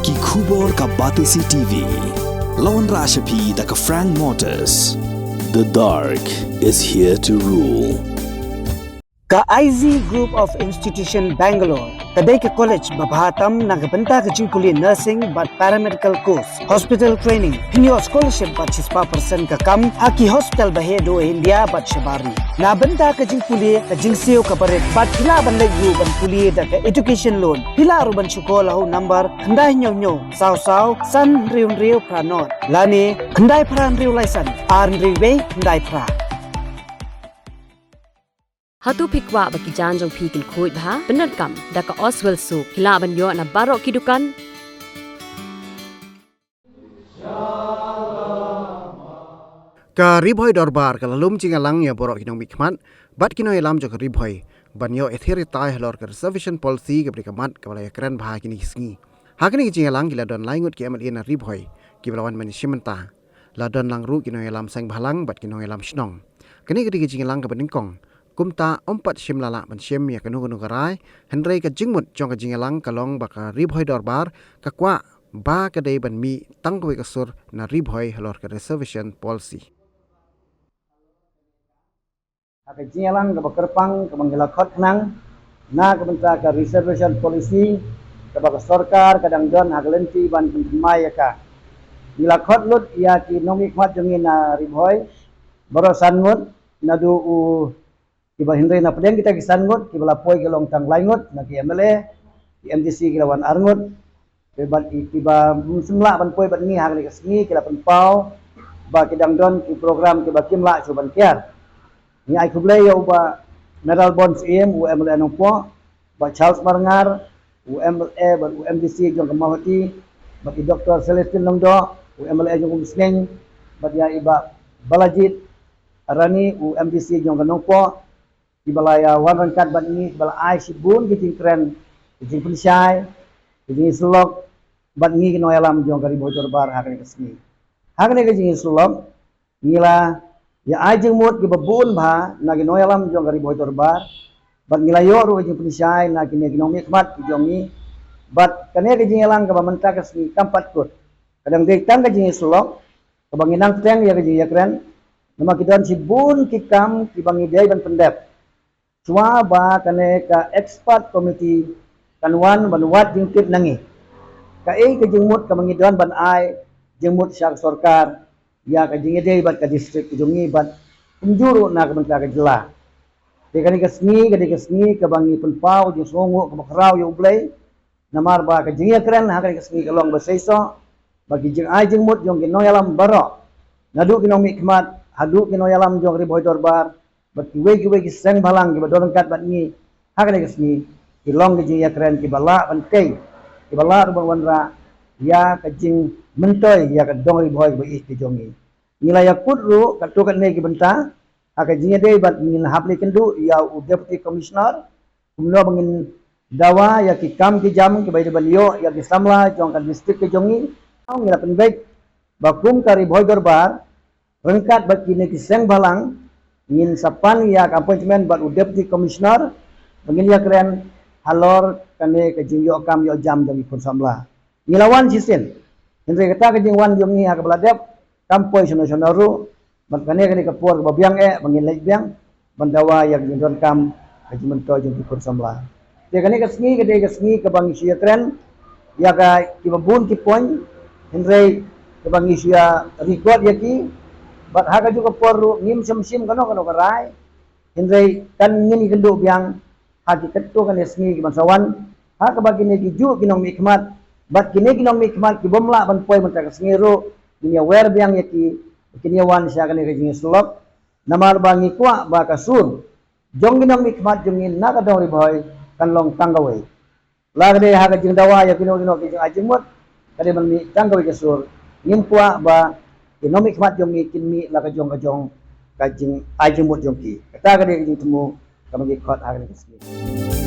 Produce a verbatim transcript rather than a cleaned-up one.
Ki khubor ka Batesi T V. La wanrah sha phi da ka Frank Motors. The dark is here to rule. Ka I Z Group of Institution Bangalore ka dei ka college ba bha tam na ka bynta ka jingpule nursing bad paramedical course, hospital training, pynïoh scholarship bad shispah percent ka kam ha ki hospital ba heh duh India bad shabar ri. Na bynta ka jingpule, ka jingsiew kaba rit bad phi lah ban leit ruh ban pule da ka education loan. Phi lah ruh ban shu call ha u number khyndai hynñiew hynñiew saw saw san hynriew hynriew phra nod lane khyndai phra hynriew lai san ar hynriew wei khyndai phra. Hato phi kwah ba ki jaiñ jong phi kin khuid bha? Pyndonkam da ka Oswell Soap, phi lah ban ïoh na baroh ki dukan. Ka Ri Bhoi Dorbar ka la lum jingïalang ïa baroh ki nongmihkhmat bad ki nongïalam jong ka Ri Bhoi ban ïoh ïathir ïatai halor ka reservation policy kaba dei ka mat kaba la ïakren bha kine ki sngi. Ha kane ka jingïalang ki la don lai ngut ki M L A na Ri Bhoi kiba la wan ban ïashim bynta. La don lang ruh ki nongïalam seng bhalang bad ki nongïalam shnong. Kane ka dei ka jingïalang kaba nyngkong. Kumta ym pat shym la lah ban shim ïa kano kano ka rai, hynrei ka jingmut jong ka jingïalang ka long ba ka Ri Bhoi Dorbar ka kwah ba ka dei ban mih tang kawei ka sur na Ri Bhoi halor ka reservation policy. Ha ka jingïalang kaba kyrpang kaba ngi la khot khnang na ka bynta ka reservation policy kaba ka sorkar ka dang don ha ka lynti ban pynthymmai ïa ka. Ngi la khot lut ïa ki nongmihkhmat jong ngi na Ri Bhoi baroh san ngut, naduh u kiba hynrei na pdeng kita ki san ngut kiba la poi ki long tang lai ngut na ki M L A, ki M D C ki la wan ar ngut. Bad ki, kiba ym shym lah ban poi bad ngi ha kane ka sngi ki la pynpaw ba ki dang don ki program kiba kim lah shuh ban kiar. Ngi ai khublei ïa u Bah Mayralborn Syiem, u M L A Nongpoh, Bah Charles Marngar, u M L A bad u M D C jong ka Mawhati, bad i Doktor Celestine Lyngdoh, u M L A jong ka Umsning, bad ïa i Bah Balajied Arani, u M D C jong ka Nongpoh, kiba la ïa wan ryngkat bad ngi, kiba la ai shibun ki jingkren, ki jingpynshai, ki jingïasyllok bad ngi ki nongïalam jong ka Ri Bhoi Dorbar ha kane ka sngi. Ha kane ka jingïasyllok ngi la ïa ai jingmut kiba bun bha na ki nongïalam jong ka Ri Bhoi Dorbar bad ngi la ïoh ruh ka jingpynshai na kine ki nongmihkhmat ki jong ngi. Bad kane ka jingïalang kaba mynta ka sngi kam pat kut, ka dang dei tang ka jingïasyllok kaba ngi nang teng ïa ka jingïakren. Namar ki don shibun ki kam kiba ngi dei ban pyndep. Shuwa ba kane ka expert committee kan wan ban wad jingtip na ngi, kaei ka jingmut kaba ngi don ban ai jingmut sha ka sorkar ïa ka jingïadei bad ka district ka jong ngi bad kumjuh ruh na ka bynta ka jylla. Te kane ka sngi ka dei ka sngi kaba ngi pynpaw jingsngewnguh kaba khraw ïa U Blei. Namar ba ka jingïakren ha kane ka sngi ka long ba seisoh ba ki jingai jingmut jong ki nongïalam baroh, naduh ki nongmihkhmat haduh ki nongïalam jong ka Ri Bhoi Dorbar bad kiwei kiwei ki seng bhalang kiba don ryngkat bad ngi ha kane ka sngi, ki long ki jingïakren kiba lah ban tei, kiba lah ruh ban wanrah ïa ka jingmyntoi ïa ka dong Ri Bhoi kaba ïeit ka jong ngi. Ngi la ïakut ruh katto katne ki bynta ha ka jingïadei bad ngin hap leit kynduh ïa u Deputy Commissioner kumno ba ngin dawa ïa ki kam ki jam kiba ïadei ban ïoh ïa ki samla jong ka district ka jong ngi. Ngi la pynbeit ba kum ka Ri Bhoi Dorbar ryngkat bad kine ki seng bhalang ngin sa pan ïa ka appointment bad u Deputy Commissioner ba ngin ïakren halor kane ka jingïoh kam ïoh jam jong ki khun samla. Ngi la wan shisien, hynrei kata ka jingwan jong ngi ha kaba la dep kam poi shano shano ruh. Bad kane ka dei ka por kaba biang eh ba ngin leit biang ban dawa ïa ka jingdonkam ka jingmyntoi jong ki khun samla. Te kane ka sngi ka dei ka sngi kaba ngi shu ïakren ïa ka kiba bun ki point, hynrei kaba ngi shu ïa record ïa ki. Bad ha kajuh ka por ruh ngim shym shim kano kano ka rai, hynrei kan ngin ïakynduh biang ha ki katto katne sngi kiban sa wan, ha kaba kine kijuh ki nongmihkhmat bad kine ki nongmihkhmat kibym lah ban poi mynta ka sngi ruh ngin ïawer biang ïa ki ba kin ïawan sha kane ka jingïasyllok. Namar ba ngi kwah ba ka sur jong ki nongmihkhmat jong ngi na ka dong Ri Bhoi kan long tang kawei. La ka dei ha ka jingdawa ïa kino kino ki jingai jingmut, ka dei ban mih tang kawei ka sur. Ngim kwah ba ki nongmihkhmat jong ngi kin mih la ka jong ka jong ka jingai jingmut jong ki. Kata ka dei ka jingthmu kaba ngi khot ha kane ka sngi.